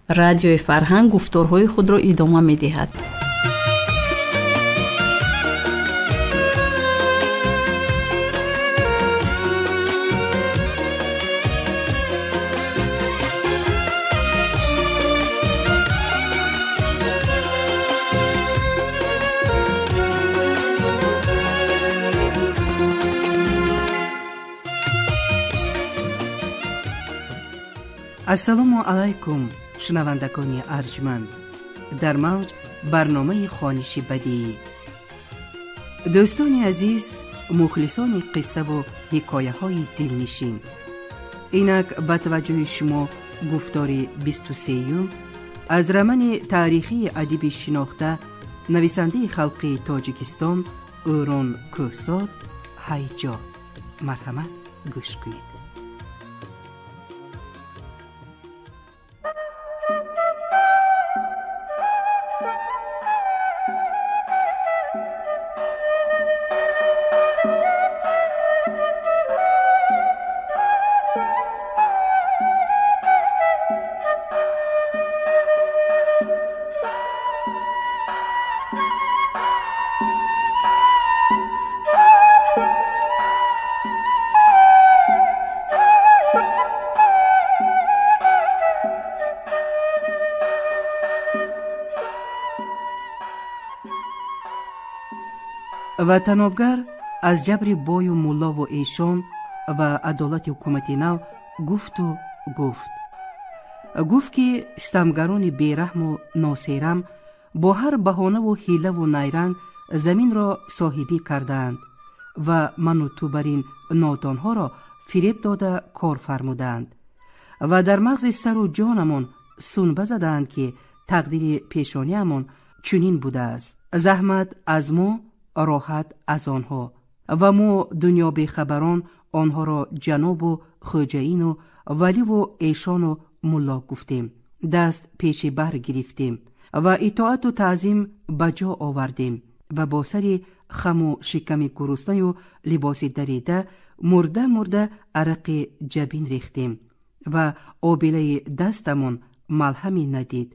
Радиои Фарҳанг гуфторҳои худро идома медиҳад. Ассалому алайкум, шунавандагони арҷманд. Дар мавҷ барномаи хониши бадиӣ. Дӯстони азиз, мухлисони қиссаву ҳикояҳои дилнишин, инак ба таваҷҷӯҳи шумо гуфтори 23-юм аз романи таърихии адиби шинохта, нависандаи халқи Тоҷикистон Ӯрон Кӯҳзод «Ҳайҷо». Марҳамат, гӯш кунед. Ва танобгар аз ҷабри бою муллову эшон ва адолати ҳукумати нав гуфту гуфт. Гуфт, ки ситамгарони бераҳму носерам бо ҳар баҳонаву ҳилаву найранг заминро соҳибӣ кардаанд ва ману ту бар ин нодонҳоро фиреб дода кор фармудаанд ва дар мағзи сару ҷонамон сунба задаанд, ки тақдири пешониамон чунин будааст: заҳмат аз мо, роҳат аз онҳо. Ва мо дунёбехабарон онҳоро ҷанобу хӯҷаину валиву эшону мулло гуфтем, даст пеши бар гирифтем ва итоату таъзим ба ҷо овардем ва бо сари хаму шиками гуруснаю либоси дарида мурда мурда арақи ҷабин рехтем ва обилаи дастамон малҳаме надид,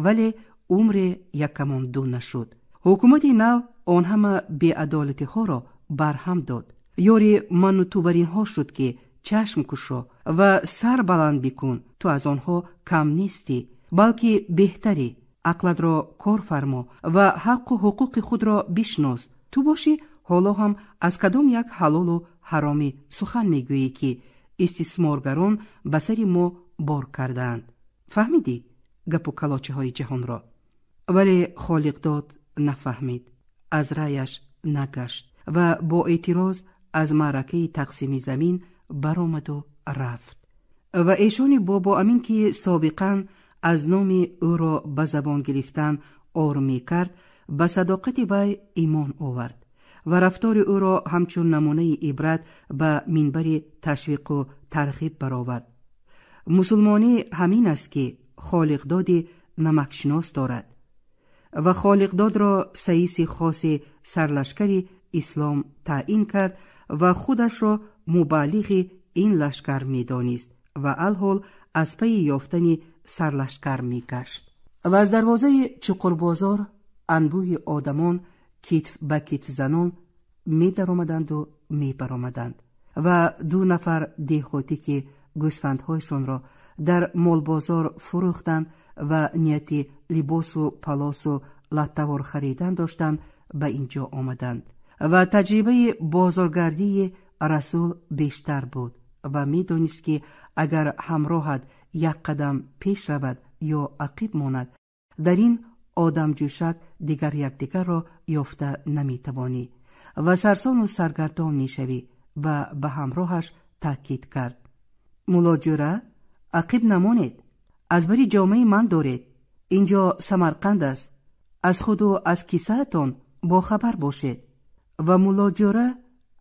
вале умре якамон ду нашуд. Ҳукумати нав он ҳама беадолатиҳоро барҳам дод. Ёри ману ту бар инҳо шуд, ки чашм кушо ва сар баланд бикун, ту аз онҳо кам нестӣ, балки беҳтарӣ. Ақлатро кор фармо ва ҳаққу ҳуқуқи худро бишнос. Ту бошӣ, ҳоло ҳам аз кадом як ҳалолу ҳаромӣ сухан мегӯӣ, ки истисморгарон ба сари мо бор кардаанд. Фаҳмидӣ гапу калочаҳои ҷаҳонро? Вале Холиқдод нафаҳмид, аз раъяш нагашт ва бо эътироз аз маъракаи тақсими замин баромаду рафт. Ва эшони Бобоамин, ки собиқан аз номи ӯро ба забон гирифтан ор мекард, ба садоқати вай имон овард ва рафтори ӯро ҳамчун намунаи ибрат ба минбари ташвиқу тарғиб баровард. Мусулмонӣ ҳамин аст, ки Холиқдоди намакшинос дорад. Ва Холиқдодро саиси хоси сарлашкари ислом таъин кард ва худашро мубаллиғи ин лашкар медонист ва алҳол аз пайи ёфтани сарлашкар мегашт. Ва аз дарвозаи Чуқурбозор анбӯҳи одамон китф ба китф занон медаромаданду мебаромаданд ва ду нафар деҳотӣ, ки гӯсфандҳояшонро дар молбозор фурӯхтанд ва нияти либосу палосу латтавор харидан доштанд, ба ин ҷо омаданд. Ва таҷрибаи бозоргардии Расул бештар буд ва медонист, ки агар ҳамроҳат як қадам пеш равад ё ақиб монад, дар ин одамҷӯшак дигар якдигарро ёфта наметавонӣ ва сарсону саргардон мешавӣ. Ва ба ҳамроҳаш таъкид кард: «Муллоҷӯра, ақиб намонед, аз бари ҷомаи ман доред. Инҷо Самарқанд аст, аз худу аз кисаатон бохабар бошед». Ва Муллоҷӯра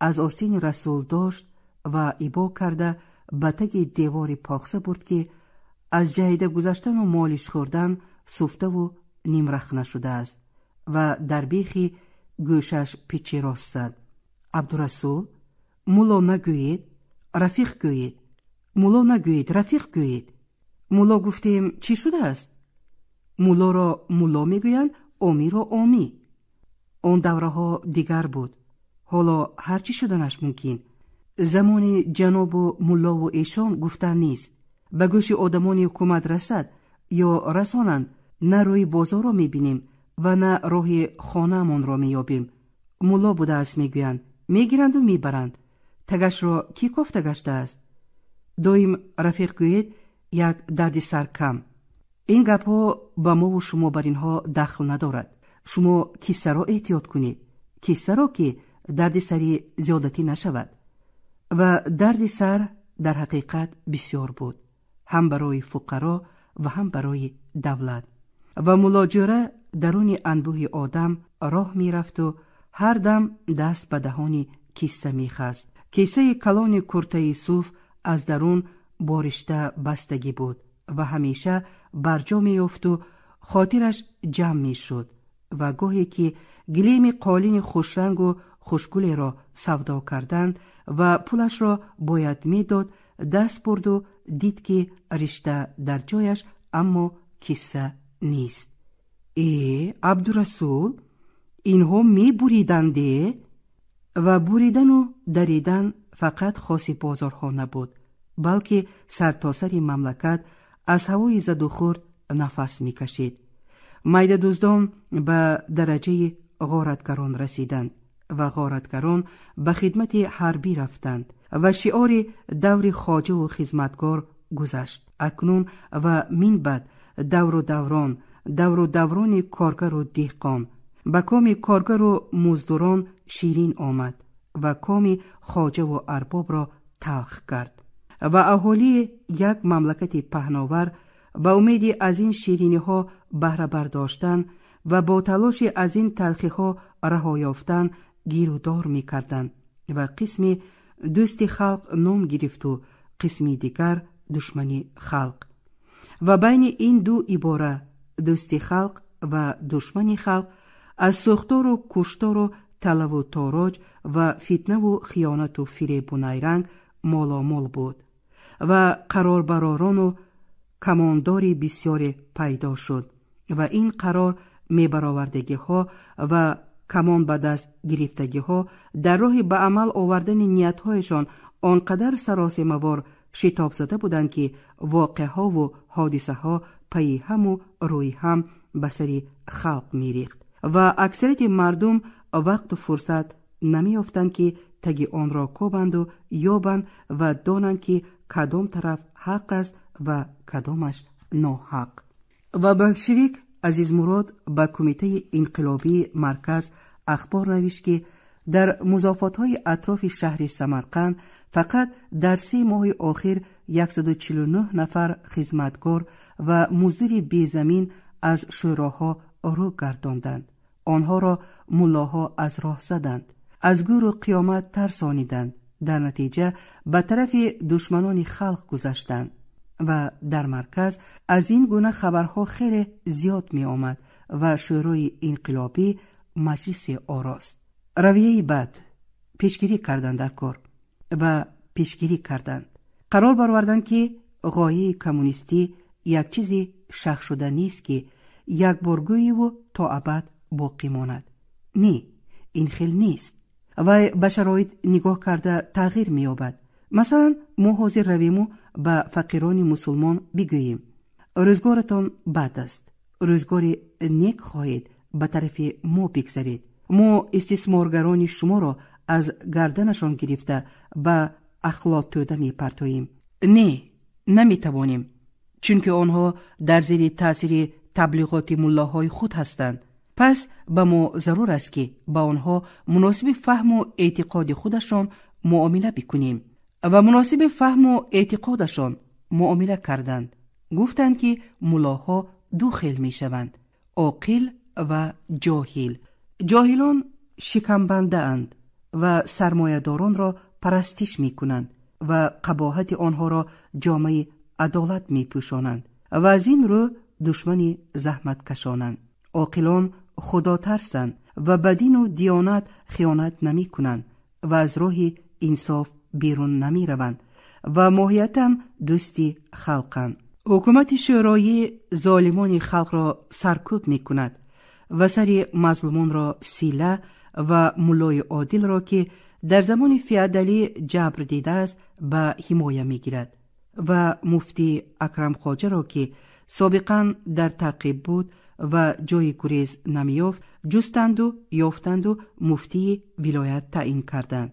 аз остини Расул дошт ва ибо карда ба таги девори покса бурд, ки аз ҷаҳида гузаштану молиш хӯрдан суфтаву нимрахна шудааст, ва дар бехи гӯшаш пичи рост зад: «Абдурасул, мулло нагӯед, рафиқ гӯед. Мулло нагӯед, рафиқ гӯед». Мулло гуфтем, чӣ шудааст? Муллоро мулло мегӯянд, омиро омӣ. Он давраҳо дигар буд. Ҳоло ҳар чӣ шуданаш мумкин. Замони ҷанобу муллову эшон гуфтан нест. Ба гӯши одамони ҳукумат расад ё расонанд, на рӯи бозорро мебинем ва на роҳи хонаамонро меёбем. Мулло будааст мегӯянд, мегиранду мебаранд. Тагашро кӣ кофта гаштааст? Доим рафиқ гӯед, як дарди сар кам. Ин гапҳо ба мову шумо бар инҳо дахл надорад. Шумо киссаро эҳтиёт кунед, киссаро ки дарди сари зиёдатӣ нашавад. Ва дарди сар дар ҳақиқат бисёр буд, ҳам барои фуқаро ва ҳам барои давлат. Ва муллоҷӯра даруни анбӯҳи одам роҳ мерафту ҳар дам даст ба даҳони кисса мехаст. Киссаи калони куртаи суф аз дарун бо ришта бастагӣ буд ва ҳамеша барҷо меёфту хотираш ҷамъ мешуд. Ва гоҳе ки гилеми қолини хушрангу хушгулеро савдо карданд ва пулашро бояд медод, даст бурду дид ки ришта дар ҷояш, аммо кисса нест. Э, Абдурасул, инҳо мебуриданде? Ва буридану даридан фақат хоси бозорҳо набуд, балки сартосари мамлакат аз ҳавои задухӯрд нафас мекашид. Майдадуздон ба дараҷаи ғоратгарон расиданд ва ғоратгарон ба хидмати ҳарбӣ рафтанд ва шиори даври хоҷаву хизматгор гузашт. Акнун ва минбаъд давру даврон, давру даврони коргару деҳқон. Ба коми коргару муздурон ширин омад ва коми хоҷаву арбобро талх кард. Ва аҳолии як мамлакати паҳновар ба умеди аз ин шириниҳо баҳра бардоштан ва бо талоши аз ин талхиҳо раҳо ёфтан гирудор мекарданд ва қисми дӯсти халқ ном гирифту қисми дигар душмани халқ. Ва байни ин ду ибора, дӯсти халқ ва душмани халқ, аз сӯхтору куштору талаву тороҷ ва фитнаву хиёнату фиребу найранг моломол буд ва қарорбаророну камондори бисёре пайдо шуд ва ин қарор мебаровардагиҳо ва камон ба даст гирифтагиҳо дар роҳи ба амал овардани ниятҳояшон он қадар саросемавор шитобзада буданд, ки воқеаҳову ҳодисаҳо пайи ҳаму рӯи ҳам ба сари халқ мерехт ва аксарияти мардум вақту фурсат намеёфтанд, ки таги онро кобанду ёбанд ва донанд, ки кадом тараф ҳақ аст ва кадомаш ноҳақ. Ва болшевик Азизмурод ба Кумитаи инқилобии марказ ахбор навишт, ки дар музофотҳои атрофи шаҳри Самарқанд фақат дар 3 моҳи охир 149 нафар хизматгор ва муздури безамин аз шӯроҳо рӯ гардонданд. Онҳоро муллоҳо аз роҳ заданд, аз гӯру қиёмат тарсониданд. Дар натиҷа ба тарафи душманони халқ гузаштанд ва дар марказ аз ин гуна хабарҳо хеле зиёд меомад ва шӯрои инқилобӣ маҷлисе орост. Равияи бад пешгирӣ карданд дар кор ва пешгирӣ карданд. Қарор бароварданд, ки ғояи коммунистӣ як чизи шахшуда нест, ки якборгӯиву то абад боқӣ монад. Не, ин хел нест. Вай ба шароит нигоҳ карда тағйир меёбад. Масалан, мо ҳозир равему ба фақирони мусулмон бигӯем: рӯзгоратон бад аст, рӯзгори нек хоҳед, ба тарафи мо бигзаред. Мо истисморгарони шуморо аз гарданашон гирифта ба ахлоттӯда мепартоем. Не, наметавонем, чунки онҳо дар зери таъсири таблиғоти муллоҳои худ ҳастанд. Пас ба мо зарур аст, ки ба онҳо муносиби фаҳму эътиқоди худашон муомила бикунем. Ва муносиби фаҳму эътиқодашон муомила карданд. Гуфтанд, ки муллоҳо ду хел мешаванд: оқил ва ҷоҳил. Ҷоҳилон шикамбандаанд ва сармоядоронро парастиш мекунанд ва қабоҳати онҳоро ҷомаи адолат мепӯшонанд ва аз ин рӯ душмани заҳматкашонанд. Оқилон худотарсанд ва ба дину диёнат хиёнат намекунанд ва аз роҳи инсоф берун намераванд ва моҳиятан дӯсти халқанд. Ҳукумати шӯроӣ золимони халқро саркӯб мекунад ва сари мазлумонро сила ва муллои одилро, ки дар замони феодалӣ ҷабр дидааст, ба ҳимоя мегирад ва муфтӣ Акрамхоҷаро, ки собиқан дар таъқиб буд ва ҷойи гурез намеёфт, ҷустанду ёфтанду муфтии вилоят таъин карданд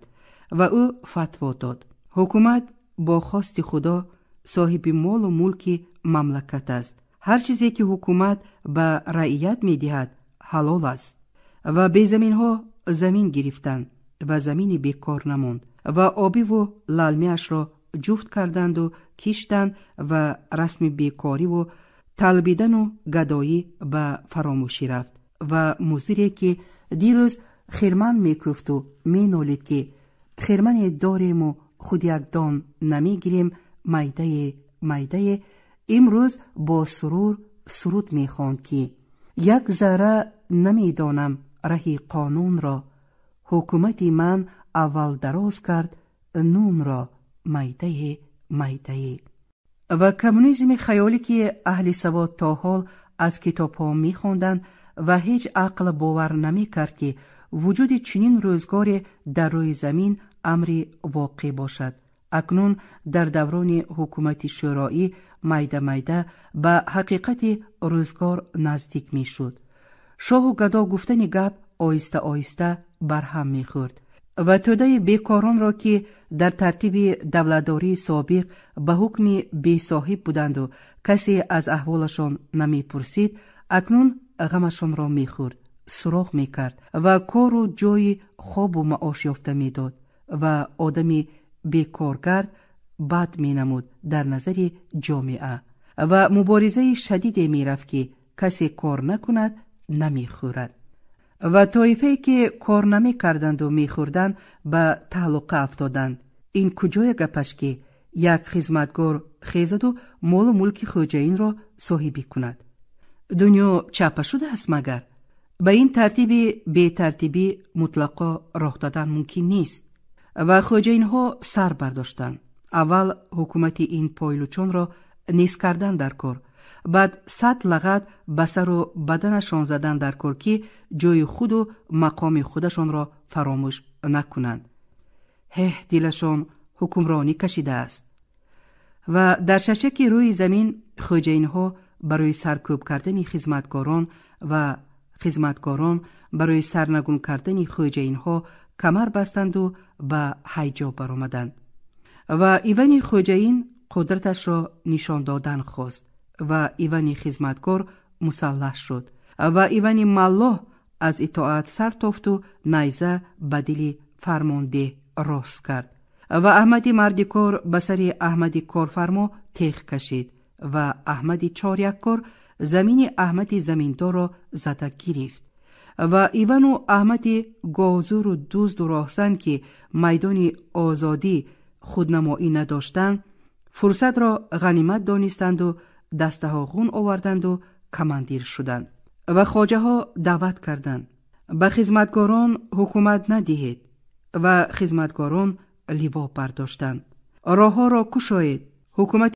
ва ӯ фатво дод. Ҳукумат бо хости Худо соҳиби молу мулки мамлакат аст. Ҳар чизе ки ҳукумат ба раият медиҳад, ҳалол аст. Ва безаминҳо замин гирифтанд ва замини бекор намонд ва обиву лалмиашро ҷуфт карданду киштанд ва расми бекориву талбидану гадоӣ ба фаромӯшӣ рафт. Ва музире, ки дирӯз хирман мекӯфту менолид, ки хирмане дорему худ як дон намегирем, майдае майдае, имрӯз бо сурур суруд мехонд, ки як зарра намедонам раҳи қонунро, ҳукумати ман аввал дароз кард нунро, майдае майдае. Ва коммунизми хаёлӣ, ки аҳли савод то ҳол аз китобҳо мехонданд ва ҳеҷ ақл бовар намекард, ки вуҷуди чунин рӯзгоре дар рӯи замин амри воқеъ бошад, акнун дар даврони ҳукумати шӯроӣ майда-майда ба ҳақиқати рӯзгор наздик мешуд. Шоҳу гадо гуфтани гап оҳиста-оҳиста барҳам мехӯрд ва тӯдаи бекоронро, ки дар тартиби давлатдории собиқ ба ҳукми бесоҳиб буданду касе аз аҳволашон намепурсид, акнун ғамашонро мехӯрд, суроғ мекард ва кору ҷойи хобу маош ёфта медод ва одами бекоргард бад менамуд дар назари ҷомеа ва муборизаи шадиде мерафт, ки касе кор накунад, намехӯрад. Ва тоифае, ки кор намекарданду мехӯрданд, ба таҳлуқа афтоданд. Ин куҷое гапаш, ки як хизматгор хезаду молу мулки хоҷаинро соҳибӣ кунад? Дунё чапа шудааст магар? Ба ин тартиби бетартибӣ мутлақо роҳ додан мумкин нест. Ва хоҷаинҳо сар бардоштанд. Аввал ҳукумати ин пойлучонро низ кардан дар кор, баъд сад лағат ба сару баданашон задан дар кор, ки ҷойи худу мақоми худашонро фаромӯш накунанд. Ҳеҳ, дилашон ҳукмронӣ кашидааст. Ва дар шашаки рӯи замин хоҷаинҳо барои саркӯб кардани хизматкорон ва хизматкорон барои сарнагун кардани хоҷаинҳо камар бастанду ба ҳайҷо баромаданд. Ва Ивани хоҷаин қудраташро нишон додан хост ва Ивани хизматкор мусаллаҳ шуд ва Ивани маллоҳ аз итоат сар тофту найза ба дили фармондеҳ рост кард ва Аҳмади мардикор ба сари Аҳмади корфармо теғ кашид ва Аҳмади чоряккор замини Аҳмади заминдорро зада гирифт ва Ивану Аҳмади говзуру дузду роҳзан, ки майдони озодӣ худнамоӣ надоштанд, фурсатро ғанимат донистанду дастаҳо ғун оварданду командир шуданд. Ва хоҷаҳо даъват карданд: ба хизматгорон ҳукумат надиҳед. Ва хизматгорон ливо бардоштанд. Роҳҳоро кушоед, ҳукумати